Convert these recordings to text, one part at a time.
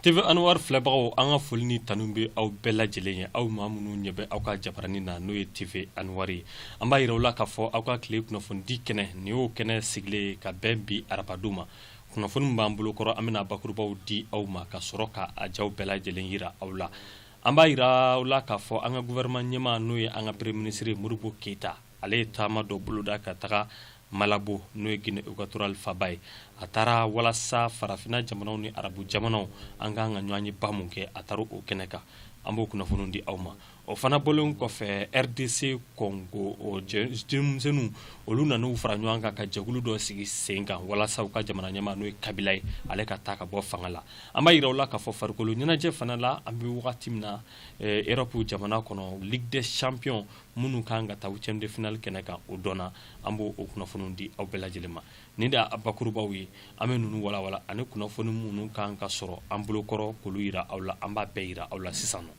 TV Anwar filɛbagaw, an ka foli ni tanu bɛ aw bɛɛ lajɛlen ye, aw maa minnu ɲɛ bɛ aw ka jabaranin na, n'o ye TV Anwar ye. An b'a yira aw la k'a fɔ aw ka tile kunnafonidi kɛnɛ nin y'o kɛnɛ sigilen ye ka bɛn bi arabadon ma. Kunnafoni min b'an bolokɔrɔ, an bɛna bakurubaw di aw ma ka sɔrɔ ka a jaw bɛɛ lajɛlen yira aw la. An b'a yira aw la k'a fɔ an ka gouvernement ɲɛmaa, n'o ye an ka premier ministre Modibo Keyita, ale ye taama dɔ boloda ka taga Malabo, n'o ye Guinée équatoriale faaba ye. A taara walasa farafinna jamanaw ni arabu jamanaw, an kan ka ɲɔgɔnyeba mun kɛ, a taara o kɛnɛ kan. An b'o kunnafoni di aw ma. O fana bɔlen kɔfɛ, RDC Congo, o denmisɛnninw, olu nan'u fara ɲɔgɔn kan ka jɛkulu dɔ sigi sen kan walasa u ka jamana ɲɛmaa, n'o ye Kabila ye, ale ka taa ka bɔ fanga la. An b'a yira aw la k'a fɔ farikolo ɲɛnajɛ fana la, an bɛ wagati min na, Europe jamana kɔnɔ, Ligue des champions minnu kan ka taa huitième de finale kɛnɛ kan, o dɔnna. An b'o o kunnafoniw di aw bɛɛ lajɛlen ma. Nin de y'a bakurubaw ye. An bɛ ninnu walawala ani kunnafoni minnu kan ka sɔrɔ an bolokɔrɔ k'olu yira aw la, an b'a bɛɛ yira aw la sisan nɔ.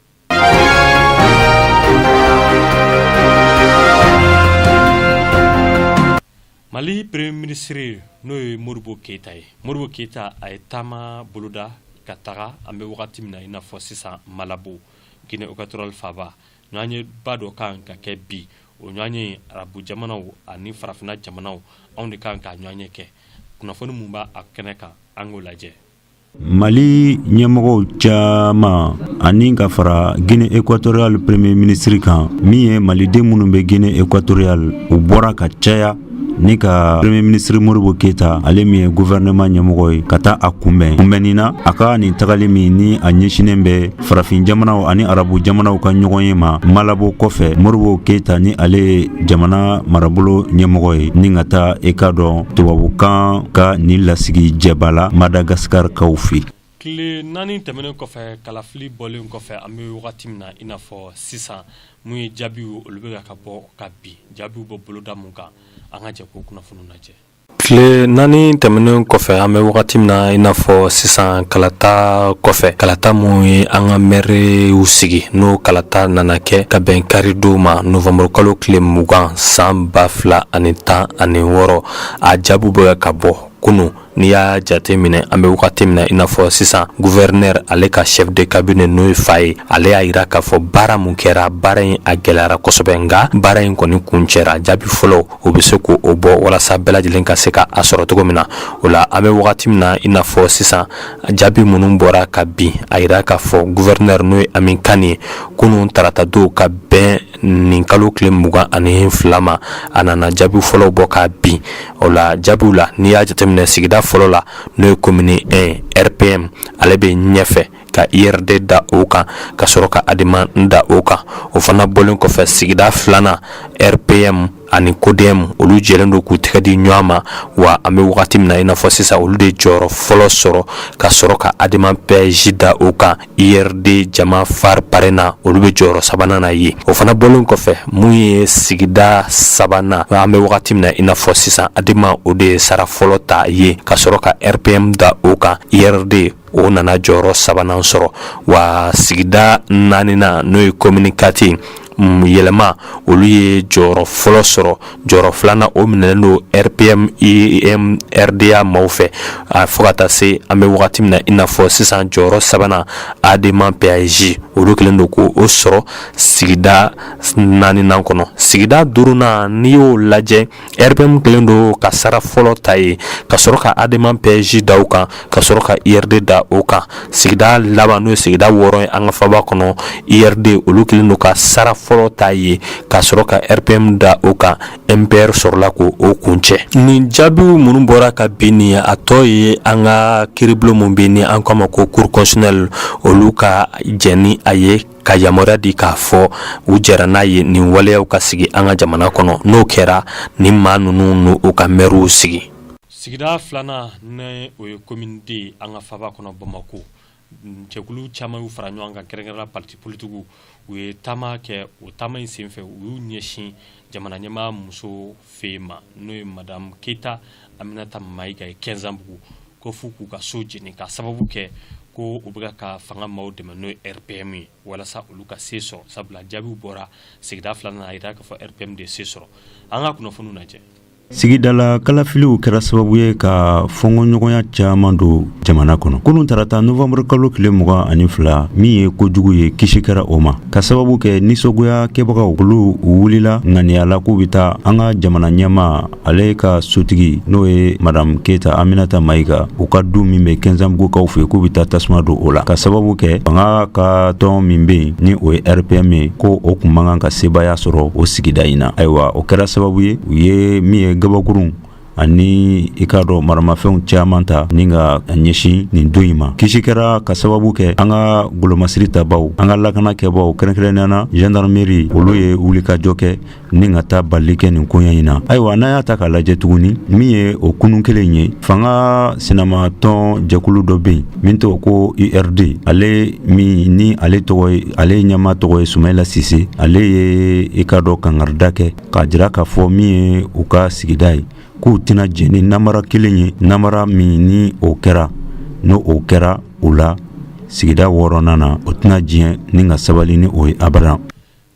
Mali premier ministre, n'o ye Modibo Keyita ye, Modibo Keyita, a ye taama boloda ka taga, an bɛ wagati min na i n'a fɔ sisan, Malabo, Guinée équatoriale faaba. Ɲɔgɔnyeba dɔ kan ka kɛ bi. O ɲɔgɔnye, arabu jamanaw ani farafinna jamanaw, anw de kan ka ɲɔgɔnye kɛ. Kunnafoni mun b'a a kɛnɛ kan, an k'o lajɛ. Mali ɲɛmɔgɔw caman ani ka fara Guinée équatoriale premier ministre kan, min ye maliden minnu bɛ Guinée équatoriale, u bɔra ka caya ni ka premier ministre Modibo Keyita, ale min ye gouvernement ɲɛmɔgɔ ye, ka taa a kunbɛn. Kunbɛnni na, a ka nin tagali min ni a ɲɛsinnen bɛ farafin jamanaw ani arabu jamanaw ka ɲɔgɔn ye ma Malabo kɔfɛ, Modibo Keyita ni ale ye jamana marabolo ɲɛmɔgɔ ye, ni ka taa i k'a dɔn tubabukan ka nin lasigi jɛba la Madagascar kaw fɛ. Tile 4 tɛmɛnen kɔfɛ, kalafili bɔlen kɔfɛ, an bɛ wagati min na i n'a fɔ sisan, mun ye jaabiw, olu bɛ ka bɔ ka bi jaabiw bɔ boloda mun kan, an ka jɛ k'o kunnafoni lajɛ. Tile 4 tɛmɛnen kɔfɛ, an bɛ wagati min na i n'a fɔ sisan, kalata kɔfɛ, kalata mun ye an ka mɛriw sigi, n'o kalata nana kɛ ka bɛn karidon ma, novanburu kalo tile 20 san 2016, a jaabiw bɛ ka bɔ kunun. N'i y'a jate minɛ, an bɛ wagati min na i n'a fɔ sisan, gouverneur, ale ka chef de cabinet, n'o ye fa ye, ale y'a yira k'a fɔ baara mun kɛra, baara in a gɛlɛyara kosɛbɛ, nka baara in kɔni kuncɛra. Jaabi fɔlɔ, o bɛ se k'o bɔ walasa bɛɛ lajɛlen ka se ka a sɔrɔ cogo min na. O la, an bɛ wagati min na i n'a fɔ sisan, jaabi minnu bɔra ka bin, a yira k'a fɔ gouverneur, n'o ye Ami Kane ye, kunun tarata don ka bɛn nin kalo tile 22 ma, a nana jaabi fɔlɔw bɔ ka bin. O la, jaabiw la, n'i y'a jateminɛ, sigida fɔlɔ la, n'o ye commune 1, RPM ale bɛ ɲɛfɛ ka IRD da o kan, ka sɔrɔ ka ADEMA da o kan. O fana bɔlen kɔfɛ, sigida filanan, RPM ani CODEM, olu jɛlen don k'u tɛgɛ di ɲɔgɔn ma. Wa an bɛ wagati min na i n'a fɔ sisan, olu de jɔyɔrɔ fɔlɔ sɔrɔ, ka sɔrɔ ka ADEMA PASJ da o kan. IRD jama phare PARENA, olu bɛ jɔyɔrɔ sabanan na ye. O fana bɔlen kɔfɛ, mun ye sigida sabanan, an bɛ wagati min na i n'a fɔ sisan, ADEMA, o de ye sara fɔlɔ ta ye, ka sɔrɔ ka RPM da o kan. IRD, o nana jɔyɔrɔ sabanan sɔrɔ. Wa sigida naaninan, n'o ye commune 4, yɛlɛma, olu ye jɔyɔrɔ fɔlɔ sɔrɔ. Jɔyɔrɔ filanan, o minɛnen don RPM IMRDA maaw fɛ, fo ka taa se an bɛ wagati min na i n'a fɔ sisan, jɔyɔrɔ sabanan, ADEMA PASJ, olu kɛlen don k'o sɔrɔ sigida naaninan kɔnɔ. Sigida duurunan, n'i y'o lajɛ, RPM kɛlen don ka sara fɔlɔ ta ye, ka sɔrɔ ka ADEMA PASJ da o kan, ka sɔrɔ ka IRD da o kan. Sigida laban, n'o ye sigida wɔɔrɔ ye an ka faba kɔnɔ, IRD, olu kɛlen don ka sara fɔlɔ ta ye, ka sɔrɔ ka RPM da o kan. MPR sɔrɔla k'o kuncɛ. Nin jaabiw minnu bɔra ka bin nin ye, a tɔ ye an ka kiiribulon mun bɛ ni an k'a ma ko cour constitutionnelle, olu ka jɛn ni a ye, ka yamaruya di k'a fɔ u jɛra n'a ye, nin waleyaw ka sigi an ka jamana kɔnɔ. N'o kɛra, nin maa ninnu n'u ka mɛriw sigi. Sigida filanan, ni o ye commune deux an ka faba kɔnɔ Bamakɔ, jɛkulu caman y'u fara ɲɔgɔn kan, kɛrɛnkɛrɛnnenya parti politigiw. U ye taama kɛ. O taama in senfɛ, u y'u ɲɛsin jamana ɲɛmaa muso fɛ ma, n'o ye madame Keyita Aminata Mayiga ye Kɛnzanbugu, ko f'u k'u ka so jeni ka sababu kɛ ko u bɛ ka fanga maaw dɛmɛ, n'o ye RPM ye, walasa olu ka se sɔrɔ, sabula jaabiw bɔra sigida filanan, a jira k'a fɔ RPM de se sɔrɔ. An ka kunnafoniw lajɛ. Sigidala kalafiliw kɛra sababu ye ka fɔnkɔɲɔgɔnya caman don jamana kɔnɔ. Kunun tarata novembre kalo tile 22, min ye kojugu ye, kisi kɛra o ma ka sababu kɛ nisɔngoya kɛbagaw, olu wulila ŋaniya la k'u bɛ taa an ka jamana ɲɛmaa ale ka sotigi, n'o ye Madame Keyita Aminata Mayiga, u ka du min bɛ Kɛnzanbugukaw fɛ, k'u bɛ taa tasuma don o la, ka sababu kɛ fanga ka tɔn min bɛ yen, ni o ye RPM ye, ko o kun man kan ka sebaaya sɔrɔ o sigida in na. Ayiwa, o kɛra sababu ye u ye min ye gabakurun ani i k'a dɔn maramafɛnw caman ta ni ka ɲɛsin nin don in ma. Kisi kɛra ka sababu kɛ an ka golomasiri tabaw, an ka lakana kɛbaw, kɛrɛnkɛrɛnnenya na gendarmerie, olu ye wulikajɔ kɛ ni ka taa bali kɛ nin koɲɛ in na. Ayiwa, n'a y'a ta k'a lajɛ tuguni, min ye o kunun kelen ye, fanga sinamatɔn jɛkulu dɔ bɛ yen min tɔgɔ ko URD, ale min ni ale tɔgɔ ye, ale ɲɛmaa tɔgɔ ye Sumayila Sise, ale ye i k'a dɔn kangarida kɛ k'a jira k'a fɔ min ye u ka sigida ye, k'u tɛna jɛn ni namara kelen ye, namara min ni o kɛra, n'o o kɛra u la sigida wɔɔrɔnan na, o tɛna diɲɛ ni ka sabali ni o ye abada.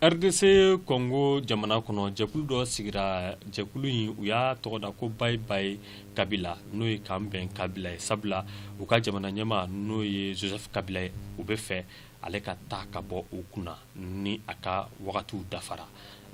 RDC Congo jamana kɔnɔ, jɛkulu dɔ sigira. Jɛkulu in, u y'a tɔgɔ da ko Bye Bye Kabila, n'o ye k'an bɛn Kabila ye, sabula u ka jamana ɲɛmaa, n'o ye Joseph Kabila ye, u bɛ fɛ ale ka taa ka bɔ u kunna ni a ka wagatiw dafara.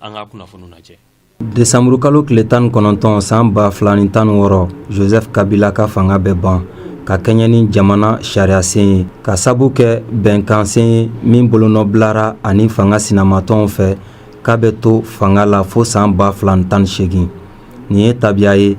An ka kunnafoniw lajɛ. Desanburukalo tile 19 san 2016, Joseph Kabila ka fanga bɛ ban ka kɛɲɛ ni jamana sariyasen ye, ka sabu kɛ bɛnkansen ye min bolonɔ bilara ani fanga sinamatɔnw fɛ k'a bɛ to fanga la fo san 2018. Nin ye tabiya ye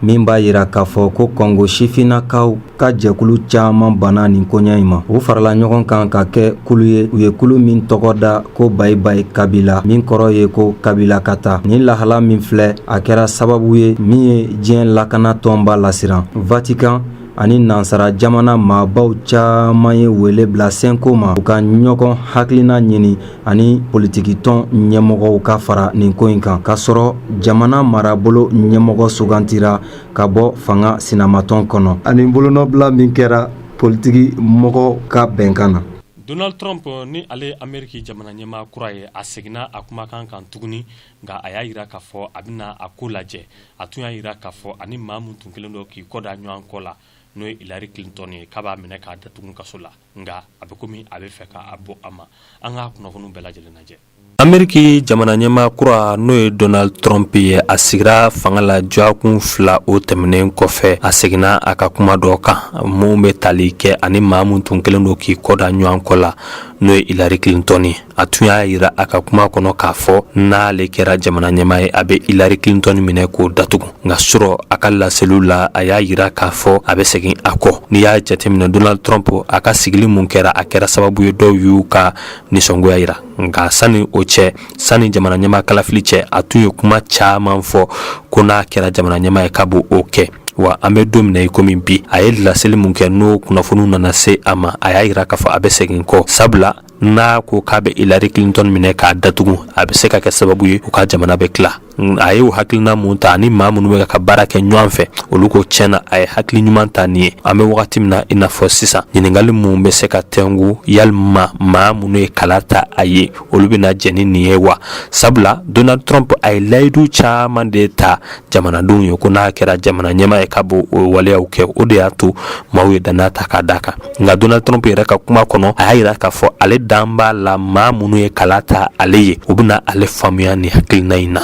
min b'a jira k'a fɔ ko Kɔngo sifinnakaw ka jɛkulu caman banna nin koɲɛ in ma. U farala ɲɔgɔn kan ka kɛ kulu ye, u ye kulu min tɔgɔ da ko Bye Bye Kabila, min kɔrɔ ye ko Kabila ka taa. Nin lahala min filɛ, a kɛra sababu ye min ye diɲɛ lakana tɔnba lasiran. Vatican ani nansara jamana maabaw caman ye wele bila CENCO ma, u ka ɲɔgɔn hakilina ɲini ani politikitɔn ɲɛmɔgɔw ka fara nin ko in kan, k'a sɔrɔ jamana marabolo ɲɛmɔgɔ sugantira ka bɔ fanga sinamatɔn kɔnɔ ani bolonɔbila min kɛra politiki mɔgɔ ka bɛnkan na. Donald Trump, ni ale ye Ameriki jamana ɲɛmaa kura ye, a seginna a kumakan kan tuguni, nka a y'a jira k'a fɔ a bɛna a ko lajɛ. A tun y'a jira k'a fɔ ani maa min tun kɛlen don k'i kɔ da ɲɔgɔn kɔ la, n'o ye Hillary Clinton ye, k'a b'a minɛ k'a datugu kaso la, nka a bɛ komi a bɛ fɛ k'a bɔ a ma. An ka kunnafoniw bɛɛ lajɛlen lajɛ. Ameriki jamana ɲɛmaa kura, n'o ye Donald Trump ye, a sigira fanga la dɔgɔkun 2 o tɛmɛnen kɔfɛ, a seginna a ka kuma dɔ kan mun bɛ tali kɛ ani maa min tun kɛlen don k'i kɔ da ɲɔgɔn kɔ la, n'o ye Hillary Clinton ye. A tun y'a jira a ka kuma kɔnɔ k'a fɔ n'ale kɛra jamana ɲɛmaa ye, a bɛ Hillary Clinton minɛ k'o datugu. Nka surɔ a ka laseliw la, a y'a jira k'a fɔ a bɛ segin a kɔ. N'i y'a jateminɛ, Donald Trump a ka sigili mun kɛra, a kɛra sababu ye dɔw y'u ka nisɔngoya jira. Nka sani o cɛ, sani jamana ɲɛmaa kalafili cɛ, a tun ye kuma caman fɔ ko n'a kɛra jamana ɲɛmaa ye, k'a b'o kɛ. Wa an bɛ don min na i komi bi, a ye laseli mun kɛ, n'o kunnafoniw nana se a ma, a y'a jira k'a fɔ a bɛ segin kɔ, sabula n'a ko k'a bɛ Hillary Clinton minɛ k'a datugu, a bɛ se ka kɛ sababu ye u ka jamana bɛ tila. A ye o hakilina mun ta, ani maa minnu bɛ ka baara kɛ ɲɔgɔn fɛ, olu ko tiɲɛna a ye hakili ɲuman ta nin ye. An bɛ wagati min na i n'a fɔ sisan, ɲininkali mun bɛ se ka tɛnku: yalima maa minnu ye kala ta a ye, olu bɛna jɛn ni nin ye wa? Sabula Donald Trump a ye layidu caman de ta jamanadenw ye ko n'a kɛra jamana ɲɛmaa ye, k'a b'o waleyaw kɛ. O de y'a to maaw ye danaya ta k'a d'a kan. Nka Donald Trump yɛrɛ ka kuma kɔnɔ, a y'a jira k'a fɔ ale dan b'a la, maa minnu ye kala ta ale ye, u bɛna ale faamuya ni hakilina in na.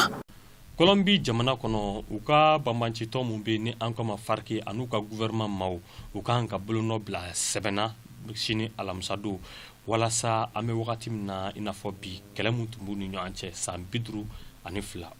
Colombie jamana kɔnɔ, u ka banbancitɔn min bɛ ni an kama FARC an'u ka gouvernement maaw, u kan ka bolonɔ bila sɛbɛn na sini alamisa don, walasa an bɛ wagati min na i n'a fɔ bi, kɛlɛ min tun b'u ni ɲɔgɔn cɛ san 52,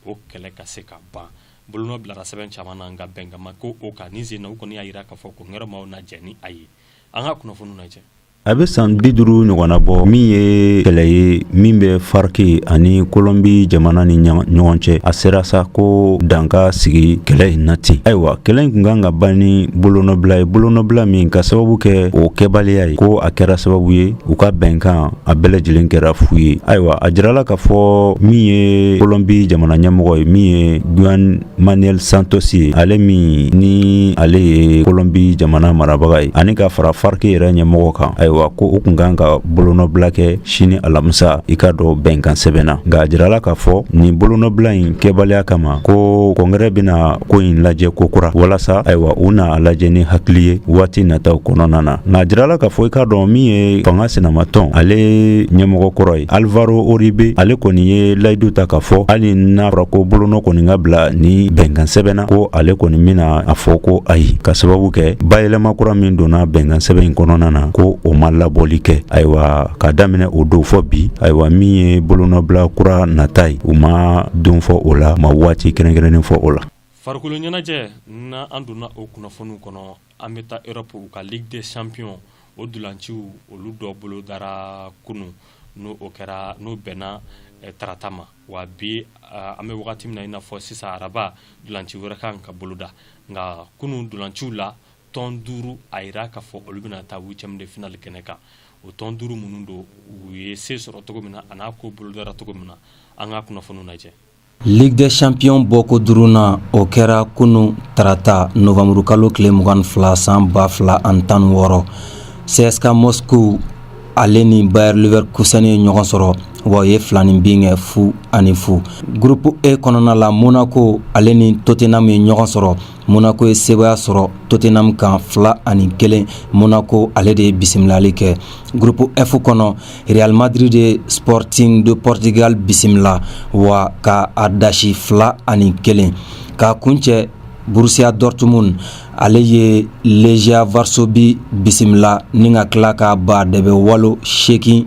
o kɛlɛ ka se ka ban. Bolonɔ bilara sɛbɛn caman na, nka bɛnkan ma ko o kan nin sen na. U kɔni y'a jira k'a fɔ ko maaw na jɛn ni a ye. An ka kunnafoniw lajɛ. A bɛ san 50 ɲɔgɔnna bɔ, min ye kɛlɛ ye min bɛ FARC ani Colombie jamana ni ɲɔgɔn cɛ, a sera sa ko dan ka sigi kɛlɛ in na ten. Ayiwa, kɛlɛ in tun kan ka ban ni bolonɔbila ye, bolonɔbila min ka sababu kɛ o kɛbaliya ye, ko a kɛra sababu ye u ka bɛnkan a bɛɛ lajɛlen kɛra fu ye. Ayiwa, a jirala k'a fɔ min ye Colombie jamana ɲɛmɔgɔ ye, min ye Juan Manuel Santos ye, ale min ni ale ye Colombie jamana marabaga ye, ani ka fara FARC yɛrɛ ɲɛmɔgɔ kan. Ayiwa, ko u kun kan ka bolonɔbila kɛ sini alamisa, i k'a dɔn, bɛnkan sɛbɛn na. Nka a jirala k'a fɔ nin bolonɔbila in kɛbaliya kama, ko congrès bɛna ko in lajɛ kokura, walasa ayiwa, u n'a lajɛ ni hakili ye waati nataw kɔnɔna na. Nka a jirala k'a fɔ, i k'a dɔn, min ye fanga sinamatɔn ale ɲɛmɔgɔ kɔrɔ ye, Alvaro Uribe, ale kɔni ye layidu ta k'a fɔ hali n'a fɔra ko bolonɔ kɔni ka bila ni bɛnkan sɛbɛn na, ko ale kɔni bɛna a fɔ ko ayi, ka sababu kɛ bayɛlɛma kura min donna bɛnkan sɛbɛn in kɔnɔna na, ko o ma labɔli kɛ. Ayiwa, ka daminɛ o don fɔ bi, ayiwa, min ye bolonɔbila kura nata ye, u ma don fɔ o la, ma waati kɛrɛnkɛrɛnnen fɔ o la. Farikolo ɲɛnajɛ na, an donna o kunnafoniw kɔnɔ. An bɛ taa Europe, u ka Ligue des Champions, o dolanciw olu dɔ bolo dara kunun, n'o o kɛra n'o bɛnna tarata ma. Wa bi, an bɛ wagati min na i n'a fɔ sisan, araba, dolanci wɛrɛ kan ka boloda. Nka kunun dolanciw la, tɔn 5 a jira k'a fɔ olu bɛna taa huitième de finale kɛnɛ kan. O tɔn 5 minnu don, u ye se sɔrɔ cogo min na, a n'a ko bolodara cogo min na, an ka kunnafoniw lajɛ. Ligue des Champions bɔko duurunan, o kɛra kunun tarata, nowanburukalo tile 22 san 2016. CSKA Moscou ale ni Bayer Leverkusen ye ɲɔgɔn sɔrɔ, wa u ye filani bin kɛ 0-0. Groupe E kɔnɔna la, Monaco ale ni Tottenham ye ɲɔgɔn sɔrɔ. Monaco ye sebaaya sɔrɔ Tottenham kan 2-1. Monaco ale de ye bisimilali kɛ. Groupe F kɔnɔ, Real Madrid ye Sporting de Portugal bisimila, wa ka a dasi 2-1. K'a kuncɛ, Borussia Dortmund ale ye Legia Varsovie bisimila ni ka tila k'a ba dɛbɛ walo 84.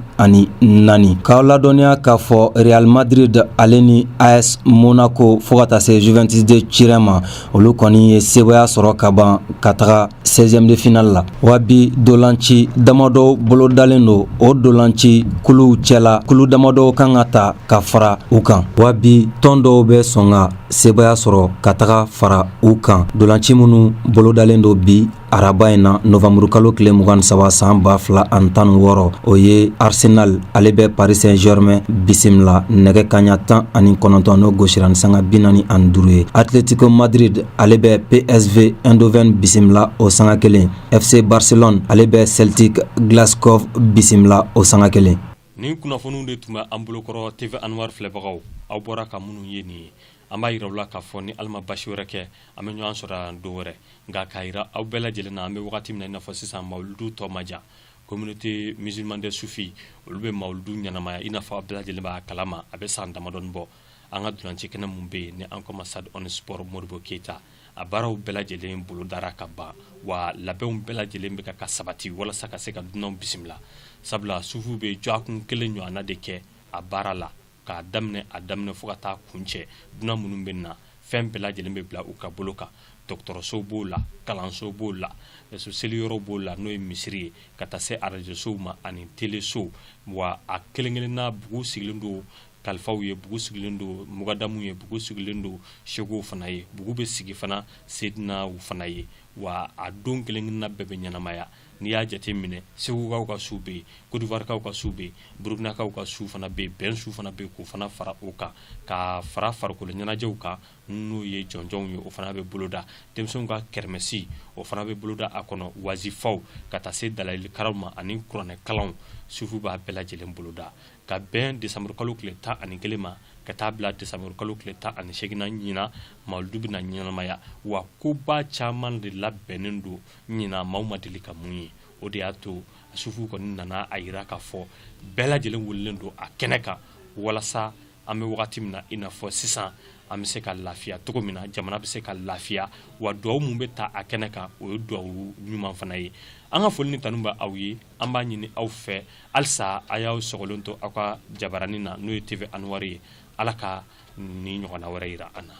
K'aw ladɔnniya k'a fɔ Real Madrid ale ni AS Monaco fo ka taa se Juventus de Turin ma, olu kɔni ye sebaaya sɔrɔ ka ban ka taga 16e de finale la. Wa bi, dolanci damadɔ bolodalen don. O dolanci kuluw cɛla, kulu damadɔ kan ka ta ka fara u kan. Wa bi, tɔn dɔw bɛ sɔn ka sebaaya sɔrɔ ka taga fara u kan. Dolanci minnu bolodalen don bi araba in na, nowanburukalo tile 23 san 2016, o ye Arsenal ale bɛ Paris Saint-Germain bisimila nɛgɛ kaɲa 19, n'o gosira ni sanga 45 ye. Atletico Madrid ale bɛ PSV Eindhoven bisimila o sanga kelen. FC Barcelone ale bɛ Celtic Glasgow bisimila o sanga kelen. Nin kunnafoniw de tun bɛ an bolokɔrɔ. TV Anwar filɛbagaw, aw bɔra ka minnu ye nin ye, an b'a yira la k'a fɔ ni Ala ma basi wɛrɛ kɛ, an bɛ ɲɔgɔn sɔrɔ yan don wɛrɛ. Nka k'a yira aw bɛɛ lajɛlen na, an bɛ wagati min na i n'a fɔ sisan, mawuludu tɔ man jan. Communauté musulmane des soufis, olu bɛ mawuludu ɲɛnamaya i n'a fɔ aw bɛɛ lajɛlen b'a kalama, a bɛ san damadɔni bɔ. An ka dulanci kɛnɛ mun bɛ yen ni an ko ma Stade Omnisports Modibo Keyita, a baaraw bɛɛ lajɛlen bolodara ka ban, wa labɛnw bɛɛ lajɛlen bɛ ka sabati walasa ka se ka dunanw bisimila, sabula sufuw bɛ dɔgɔkun kelen ɲɔgɔnna de kɛ a baara la, k'a daminɛ a daminɛ fo ka taa kuncɛ. Dunan minnu bɛ na, fɛn bɛɛ lajɛlen bɛ bila u ka bolo kan. Dɔgɔtɔrɔso b'o la, kalanso b'o la, seliyɔrɔ b'o la, n'o ye misiri ye, ka taa se arajosow ma ani telesow. Wa a kelen-kelenna, bugu sigilen don kalifaw ye, bugu sigilen don mugadamu ye, bugu sigilen don sekow fana ye, bugu bɛ sigi fana sedinaw fana ye. Wa a don kelen-kelenna bɛɛ bɛ ɲɛnamaya. N'i y'a jate minɛ, segukaw ka su bɛ yen, kodiwarikaw ka su bɛ yen, burukinakaw ka su fana bɛ yen, bɛn su fana bɛ yen, k'o fana fara o kan, ka fara farikolo ɲɛnajɛw kan, n'o ye jɔnjɔnw ye, o fana bɛ boloda. Denmisɛnw ka kɛrɛmɛsi, o fana bɛ boloda a kɔnɔ, wazifaw ka taa se dalayilikaranw ma ani kuranɛkalanw. Sufu b'a bɛɛ lajɛlen boloda ka bɛn desanburukalo tile 11 ma ka taa bila desanburukalo tile 18 na. Ɲinan, mawuludu bɛna ɲɛnamaya, wa koba caman de labɛnnen don ɲinan, maaw ma deli ka mun ye. O de y'a to sufuw kɔni nana a yira k'a fɔ bɛɛ lajɛlen welelen don a kɛnɛ kan, walasa an bɛ wagati min na i n'a fɔ sisan, an bɛ se ka lafiya cogo min na, jamana bɛ se ka lafiya. Wa dugawu mun bɛ ta a kɛnɛ kan, o ye dugawu ɲuman fana ye. An ka foli ni tanu bɛ aw ye. An b'a ɲini aw fɛ halisa, a y'aw sɔgɔlen to aw ka jabaranin na, n'o ye TV Anwar ye. Ala ka ni ɲɔgɔnna wɛrɛ yira an na.